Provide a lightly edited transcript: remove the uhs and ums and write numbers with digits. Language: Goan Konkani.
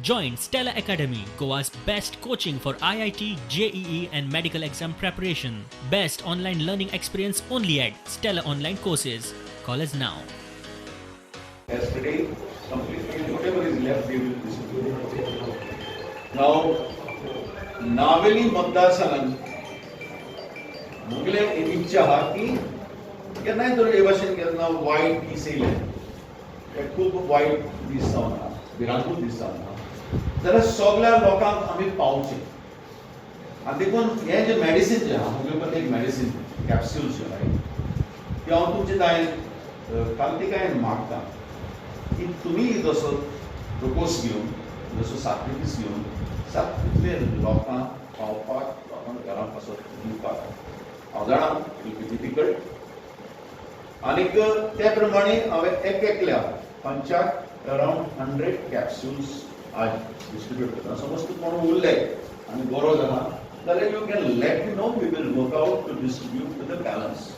Join Stella Academy, Goa's best coaching for IIT, JEE, and medical exam preparation. Best online learning experience only at Stella Online Courses. Call us now. Yesterday, completely, whatever is left, we will distribute. Now, Navelim मतदारसंघान Mughal e एक इच्छा आहा की केन्नाय तर हे भाशेन केन्ना वायट दीस येयले, ते खूब वायट दीस जावन आहा, भिरांकूळ दीस जावन आहा, जाल्यार सगळ्या लोकांक आमी पावचे. आनी देखून हें जें मेडिसीन जें आहा मुगले कडेन, एक मेडिसीन कॅप्स्युल्स जे आहाय, ती हांव तुमचे दायन कांतिकायेन मागता की तुमी जसो रोकोस घेवन, जसो साक्रिफीस घेवन तितले लोकांक पावपाक, लोकांक घरां पासत दिवपाक. हांव जाणा, it will be difficult. आनीक त्या प्रमाणे हांवें एक एकल्या पंचाक अरावंड 100 कॅप्स्युल्स आज डिस्ट्रिब्यूट करता. समज तूं कोण उरले आनी गरज आहा जाल्यार you can let me know, we will work out to distribute to the balance.